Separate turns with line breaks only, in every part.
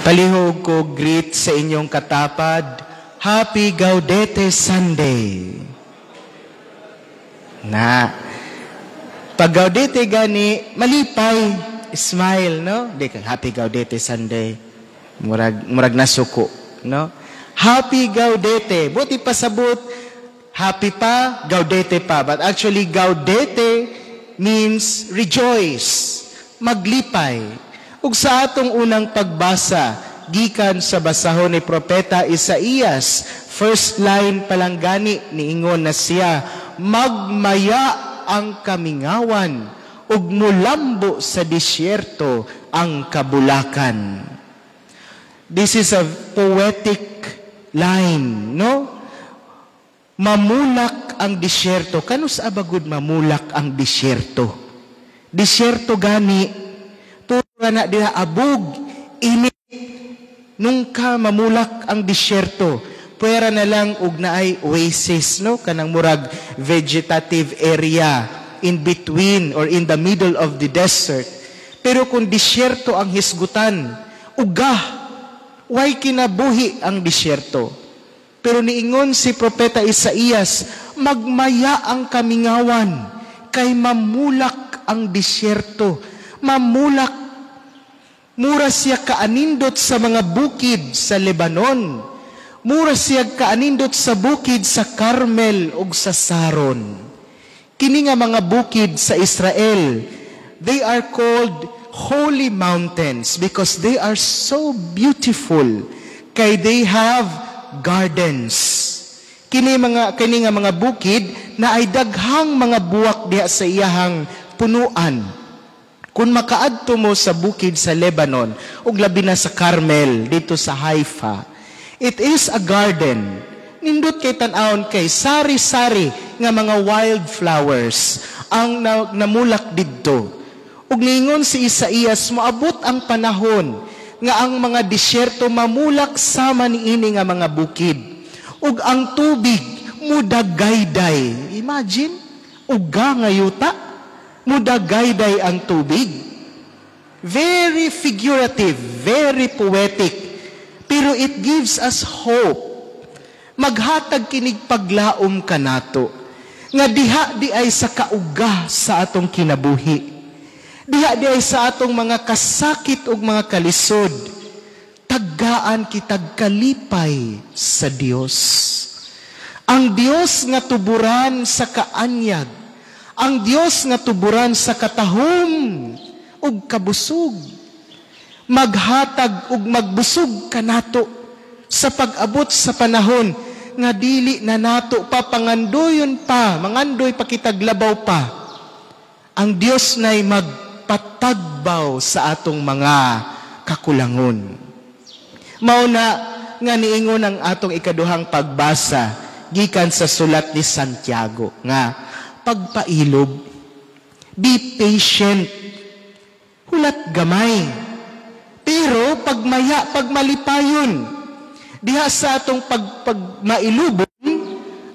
Palihog ko greet sa inyong katapad. Happy Gaudete Sunday. Na. Pag Gaudete gani, malipay, smile, no? Di kang "Happy Gaudete Sunday." Murag nasuko, no? Happy Gaudete. Buti pasabot, happy pa, Gaudete pa. But actually, Gaudete means rejoice, maglipay. Ug sa atong unang pagbasa, gikan sa basahon ni Propeta Isaías, first line pa lang gani, niingon na siya, "Magmaya ang kamingawan, ug mulambo sa disyerto ang kabulakan." This is a poetic line, no? Mamulak ang disyerto. Kanus-a ba gud mamulak ang disyerto? Disyerto gani, puro na diha abog, init. Nungka mamulak ang disyerto? Pwera na lang og naay oasis, no? Kanang murag vegetative area in between or in the middle of the desert. Pero kung disyerto ang hisgutan, uga, way kinabuhi ang disyerto. Pero niingon si Propeta Isaías, magmaya ang kamingawan, kay mamulak ang disyerto. Mamulak. Mura siya kaanindot sa mga bukid sa Lebanon. Mura siya kaanindot sa bukid sa Carmel ug sa Saron. Kini nga mga bukid sa Israel, they are called holy mountains because they are so beautiful. Kay they have gardens. Kini nga mga bukid na ay daghang mga buwak diha sa iyahang punuan. Kung makaadto mo sa bukid sa Lebanon ug labi na sa Carmel dito sa Haifa, it is a garden. Nindot kay tan-awon kay sari-sari nga mga wildflowers ang namulak didto. Ug niingon si Isaías, moabot ang panahon nga ang mga disyerto mamulak sama niini nga mga bukid. Ug ang tubig mudagayday. Imagine, uga nga yuta, mudagayday ang tubig. Very figurative, very poetic. Pero it gives us hope. Maghatag kinig paglaom kanato nga diha di ay sa kauga sa atong kinabuhi. Diha di ay sa atong mga kasakit ug mga kalisod, tagaan kitag kalipay sa Dios. Ang Dios nga tuburan sa kaanyag, ang Dios nga tuburan sa katahom ug kabusog, maghatag ug magbusog kanato sa pag-abot sa panahon nga dili na nato pa pangandoyon pa, mangandoy pa kitag labaw pa. Ang Dios na'y magpatagbaw sa atong mga kakulangon. Mao na nga niingon ang atong ikaduhang pagbasa gikan sa sulat ni Santiago nga pagpailob, be patient, hulat gamay, pero pagmaya, pagmalipayon. Diha sa atong pagmailubon,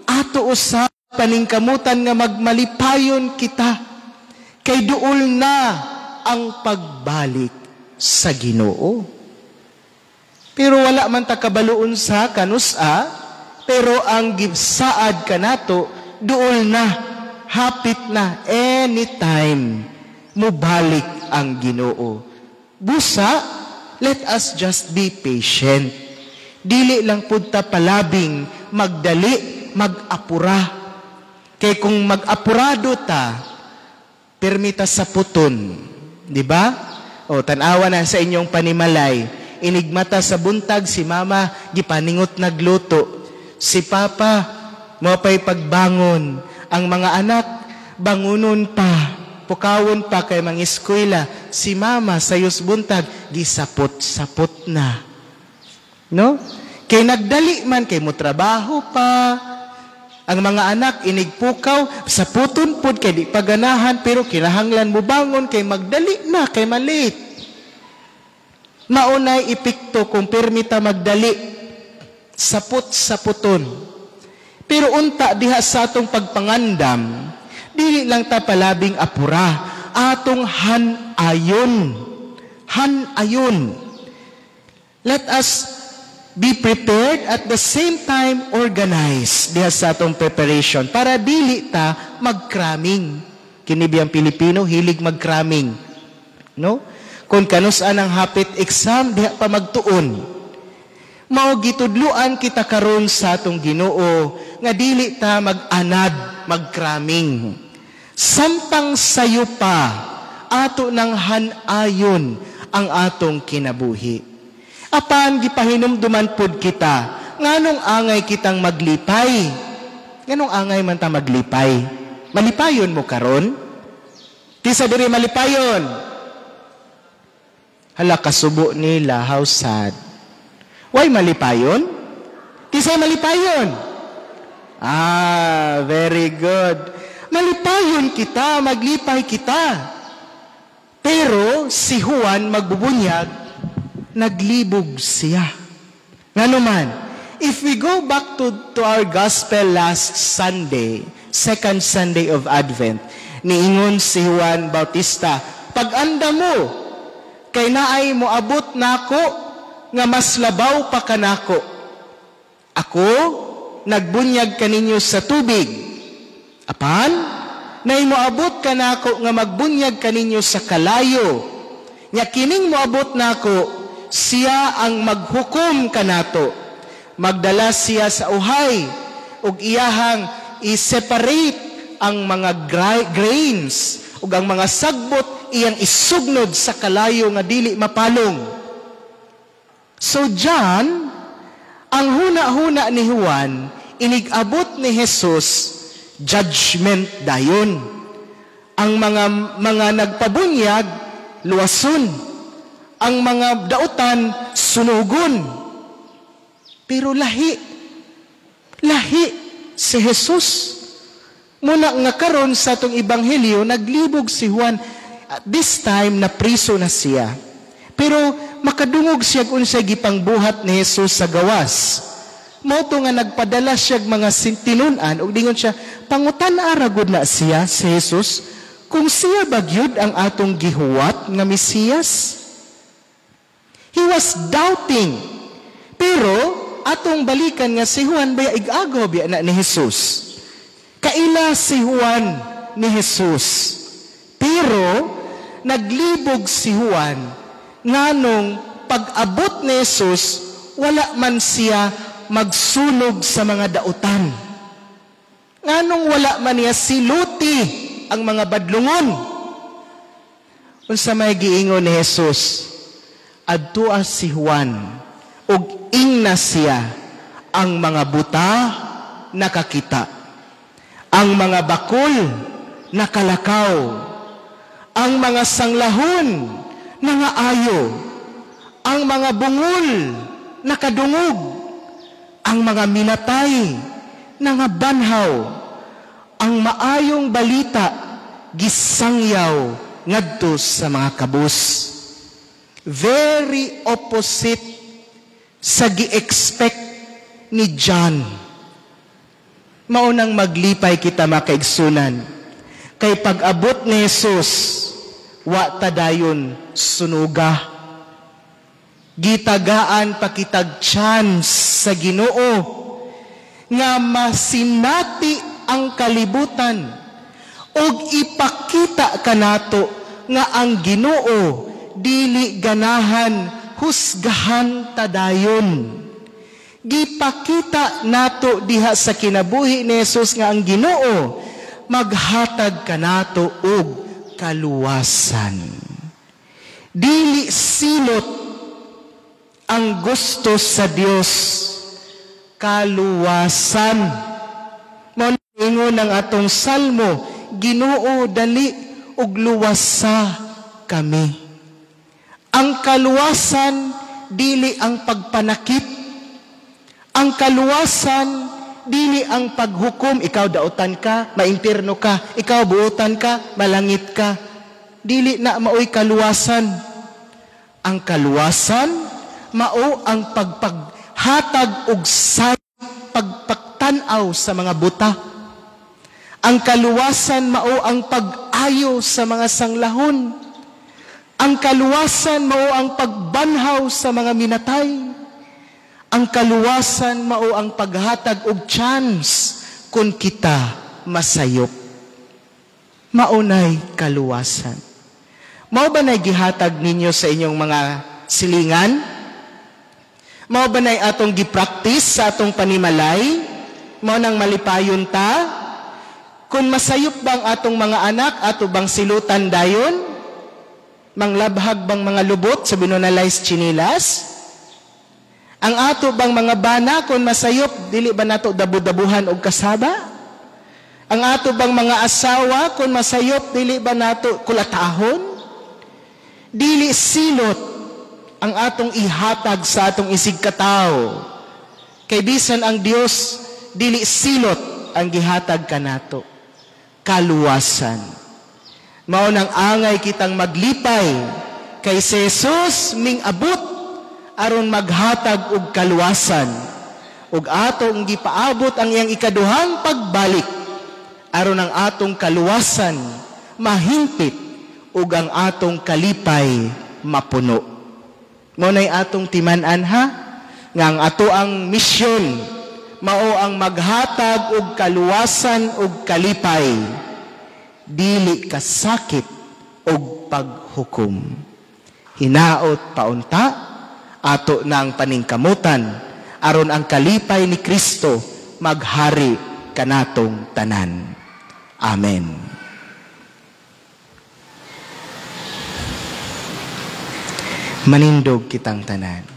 ato usab paningkamutan nga magmalipayon kita kay duol na ang pagbalik sa Ginoo. Pero wala man ta kabaloon sa kanus-a, pero ang gisaad kanato, duol na, hapit na, anytime mubalik ang Ginoo. Busa, let us just be patient. Dili lang pud ta palabing magdali, mag-apura. Kay kung mag-apurado ta, permita sa puton. Di ba? O, tan-awa na sa inyong panimalay. Inigmata sa buntag, si mama, gipaningot nagluto. Si papa, mao pa'y pagbangon. Ang mga anak, bangunon pa. Pukawon pa kay mga eskwela. Si mama, sayos buntag, gisapot-sapot na. No? Kay nagdali man, kay mo trabaho pa. Ang mga anak, inigpukaw, saputon pod kay di paganahan, pero kinahanglan mo bangon, kay magdali na, kay malate. Maunay epekto kung permita magdali, sapot sa puton. Pero unta diha sa atong pagpangandam, dili lang ta palabing apura, atong han-ayon. Han-ayon. Let us be prepared, at the same time organize diha sa atong preparation para dili ta mag-cramming. Kini biyang Pilipino, hilig mag-cramming. No? Kung kanus-an ang hapit exam, diha pa magtuon. Mao gitudluan kita karon sa atong Ginoo nga dili ta mag-anad, mag-cramming. Samtang sayo pa, ato nang hanayon ang atong kinabuhi. Apan gipahinumduman pod kita, nganong angay kitang maglipay? Nganong angay man ta maglipay? Malipayon mo karon? Kinsa diri malipayon? Hala, kasubo nila, how sad. Why malipayon? Kinsa malipayon? Ah, very good. Malipayon kita, maglipay kita. Pero si Juan magbubunyag, naglibog siya. Ngano man, if we go back to our gospel last Sunday, second Sunday of Advent, niingon si Juan Bautista, "Pag-anda mo, kay naay moabot nako nga mas labaw pa kanako. Ako, nagbunyag kaninyo sa tubig. Apan, nay moabot kanako nga magbunyag kaninyo sa kalayo. Nya kining moabot nako, siya ang maghukom kanato. Magdala siya sa uhay ug iyahang i-separate ang mga grains ug ang mga sagbot iyang isugnod sa kalayo nga dili mapalong." So John, ang huna-huna ni Juan, inig-abot ni Jesus, judgment dayon. Ang mga nagpabunyag, luwason. Ang mga dautan, sunugon. Pero lahi, lahi si Jesus. Muna nga karon sa atong ebanghelyo, naglibog si Juan. At this time, napriso na siya. Pero makadungog siya unsay gipangbuhat ni Jesus sa gawas. Mao to nga nagpadala siya mga tinun-an ug dingon siya, "Pangutan-a ra gud na siya, si Jesus, kung siya ba gyud ang atong gihuwat nga Mesiyas." He was doubting. Pero atong balikan nga si Juan baya ig-agaw biya na ni Jesus. Kaila si Juan ni Jesus. Pero naglibog si Juan nganong pag-abot ni Jesus, wala man siya magsunog sa mga dautan. Nganong wala man niya siluti ang mga badlungon? Unsa may giingon ni Jesus? "Adtua si Juan ug ingna siya, ang mga buta nakakita, ang mga bakol nakalakaw, ang mga sanglahon nangaayo, ang mga bungol nakadungog, ang mga minatay nangabanhaw, ang maayong balita gisangyaw ngadto sa mga kabus." Very opposite sa gi-expect ni John. Maunang maglipay kita, mga kaigsunan. Kay pag-abot ni Jesus, wa ta dayon sunuga. Gitagaan pa kitag chance sa Ginoo nga masinati ang kalibutan ug ipakita kanato nga ang Ginoo dili ganahan husgahan ta dayon. Gipakita nato diha sa kinabuhi ni Jesus nga ang Ginoo maghatag kanato og kaluwasan. Dili silot ang gusto sa Dios, kaluwasan. Mao ingon ang atong salmo, "Ginoo, dali ug luwasa kami." Ang kaluwasan dili ang pagpanakit. Ang kaluwasan dili ang paghukom, ikaw dautan ka, maimpierno ka, ikaw buotan ka, malangit ka. Dili na maoy kaluwasan. Ang kaluwasan mao ang pagpaghatag og say, pagpagtan-aw sa mga buta. Ang kaluwasan mao ang pag-ayo sa mga sanglahon. Ang kaluwasan mao ang pagbanhaw sa mga minatay. Ang kaluwasan mao ang paghatag og chance kung kita masayop. Maunay kaluwasan. Mao ba nay gihatag ninyo sa inyong mga silingan? Mao ba nay atong gipractice sa atong panimalay? Mao nang malipayon ta? Kung masayop bang atong mga anak, ato bang silutan dayon? Manglabhag bang mga lubot sa binonalay chinilas? Ang ato bang mga bana kung masayop, dili ba nato dabu-dabuhan og kasaba? Ang ato bang mga asawa kung masayop, dili ba nato kulatahon? Dili silot ang atong ihatag sa atong isig katawo. Kay bisan ang Dios dili silot ang gihatag kanato. Kaluwasan. Mao nang angay kitang maglipay kay si Jesus ming-abot aron maghatag og kaluwasan, ug atong gipaabot ang iyang ikaduhang pagbalik aron ang atong kaluwasan mahingpit ug ang atong kalipay mapuno. Mao nay atong timan-an, ha, nga ang ato ang misyon mao ang maghatag og kaluwasan ug kalipay, dili kasakit og paghukom. Hinaot paunta ato nang paningkamutan aron ang kalipay ni Kristo maghari kanatong tanan. Amen. Manindog kitang tanan.